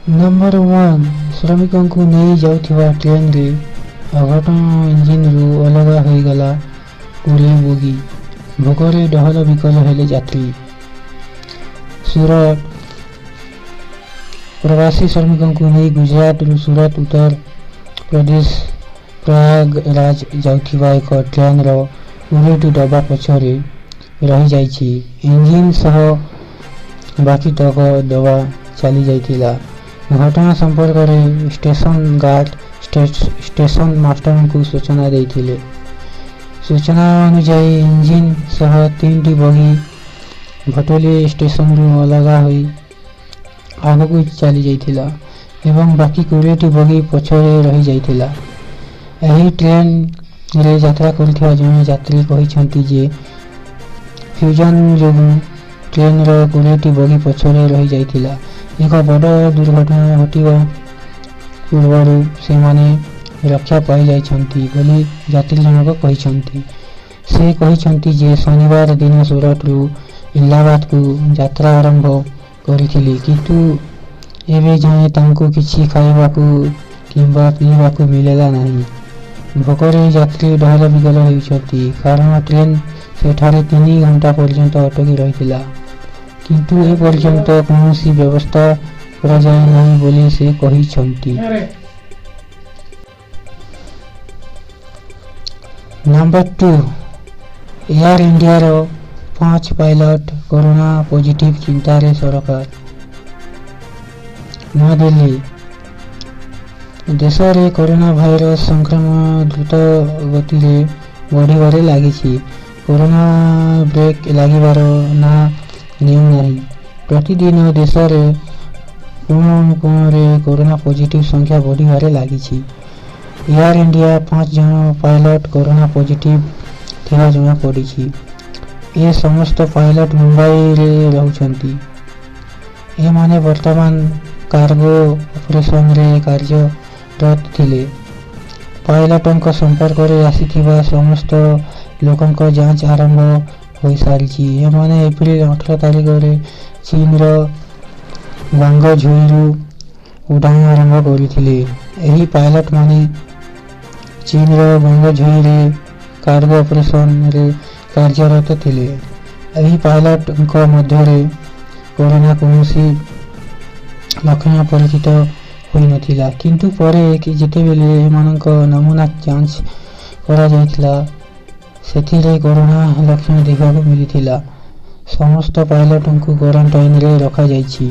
Number 1, ଶ୍ରମିକଙ୍କୁ ନେଇ ଯାଉଥିବା ଟ୍ରେନରେ ଅଘଟଣ, ଇଞ୍ଜିନରୁ ଅଲଗା ହୋଇଗଲା 20 ବଗି, ଭୋକରେ ଡହଳ ବିକଳ ହେଲେ ଯାତ୍ରୀ। ସୁରଟ, ପ୍ରବାସୀ ଶ୍ରମିକଙ୍କୁ ନେଇ ଗୁଜରାଟରୁ ସୁରଟ, ଉତ୍ତର ପ୍ରଦେଶ ପ୍ରୟାଗରାଜ ଯାଉଥିବା ଏକ ଟ୍ରେନର 20ଟି ଡବା ପଛରେ ରହିଯାଇଛି। ଇଞ୍ଜିନ ସହ ବାକିତକ ଡବା ଚାଲିଯାଇଥିଲା। ଘଟଣା ସମ୍ପର୍କରେ ଷ୍ଟେସନ ଗାର୍ଡ ଷ୍ଟେସନ ମାଷ୍ଟରଙ୍କୁ ସୂଚନା ଦେଇଥିଲେ। ସୂଚନା ଅନୁଯାୟୀ, ଇଞ୍ଜିନ ସହ ତିନିଟି ବଗି ଭଟଲି ଷ୍ଟେସନରୁ ଅଲଗା ହୋଇ ଆଗକୁ ଚାଲିଯାଇଥିଲା ଏବଂ ବାକି 20ଟି ବଗି ପଛରେ ରହିଯାଇଥିଲା। ଏହି ଟ୍ରେନରେ ଯାତ୍ରା କରୁଥିବା ଜଣେ ଯାତ୍ରୀ କହିଛନ୍ତି ଯେ ଫ୍ୟୁଜନ ଯୋଗୁଁ ଟ୍ରେନର 20ଟି ବଗି ପଛରେ ରହିଯାଇଥିଲା। ଏକ ବଡ଼ ଦୁର୍ଘଟଣା ଘଟିବା ପୂର୍ବରୁ ସେମାନେ ରକ୍ଷା ପାଇଯାଇଛନ୍ତି ବୋଲି ଯାତ୍ରୀ ଜଣକ କହିଛନ୍ତି। ସେ କହିଛନ୍ତି ଯେ ଶନିବାର ଦିନ ସୁରଟରୁ ଇଲାହାବାଦକୁ ଯାତ୍ରା ଆରମ୍ଭ କରିଥିଲେ, କିନ୍ତୁ ଏବେ ଯାଏଁ ତାଙ୍କୁ କିଛି ଖାଇବାକୁ କିମ୍ବା ପିଇବାକୁ ମିଳିଲା ନାହିଁ। ଭୋକରେ ଯାତ୍ରୀ ଡହଳ ବିକଳ ହେଉଛନ୍ତି, କାରଣ ଟ୍ରେନ୍ ସେଠାରେ 3 ଘଣ୍ଟା ପର୍ଯ୍ୟନ୍ତ ଅଟକି ରହିଥିଲା। କିନ୍ତୁ ଏପର୍ଯ୍ୟନ୍ତ କୌଣସି ବ୍ୟବସ୍ଥା କରାଯାଇ ନାହିଁ ବୋଲି ସେ କହିଛନ୍ତି। ନମ୍ବର 2, ଏୟାର ଇଣ୍ଡିଆର 5 ପାଇଲଟ କରୋନା ପଜିଟିଭ, ଚିନ୍ତାରେ ସରକାର। ନୂଆଦିଲ୍ଲୀ, ଦେଶରେ କରୋନା ଭାଇରସ ସଂକ୍ରମଣ ଦ୍ରୁତ ଗତିରେ ବଢ଼ିବାରେ ଲାଗିଛି। କରୋନା ବ୍ରେକ୍ ଲାଗିବାର ନାଁ ନେଉନାହିଁ। ପ୍ରତିଦିନ ଦେଶରେ କୋଣ ଅନୁକୋଣରେ କରୋନା ପଜିଟିଭ ସଂଖ୍ୟା ବଢ଼ିବାରେ ଲାଗିଛି। ଏୟାର ଇଣ୍ଡିଆ 5 ଜଣ ପାଇଲଟ କରୋନା ପଜିଟିଭ ଥିବା ଜଣାପଡ଼ିଛି। ଏ ସମସ୍ତ ପାଇଲଟ ମୁମ୍ବାଇରେ ରହୁଛନ୍ତି। ଏମାନେ ବର୍ତ୍ତମାନ କାର୍ଗୋ ଅପରେସନରେ କାର୍ଯ୍ୟରତ ଥିଲେ। ପାଇଲଟଙ୍କ ସମ୍ପର୍କରେ ଆସିଥିବା ସମସ୍ତ ଲୋକଙ୍କ ଯାଞ୍ଚ ଆରମ୍ଭ ହୋଇସାରିଛି। ଏମାନେ ଏପ୍ରିଲ 18 ତାରିଖରେ ଚୀନର ଗ୍ୱାଙ୍ଗଝୋଇରୁ ଉଡ଼ାଣ ଆରମ୍ଭ କରିଥିଲେ। ଏହି ପାଇଲଟମାନେ ଚୀନର ଗ୍ୱାଙ୍ଗଝୋଇରେ କାର୍ଗୋ ଅପରେସନରେ କାର୍ଯ୍ୟରତ ଥିଲେ। ଏହି ପାଇଲଟଙ୍କ ମଧ୍ୟରେ କରୋନା କୌଣସି ଲକ୍ଷଣ ପରିଚିତ ହୋଇନଥିଲା, କିନ୍ତୁ ପରେ ଯେତେବେଳେ ଏମାନଙ୍କ ନମୁନା ଯାଞ୍ଚ କରାଯାଇଥିଲା, ସେଥିରେ କରୋନା ଲକ୍ଷଣ ଦେଖିବାକୁ ମିଳିଥିଲା। ସମସ୍ତ ପାଇଲଟଙ୍କୁ କ୍ୱାରେଣ୍ଟାଇନରେ ରଖାଯାଇଛି।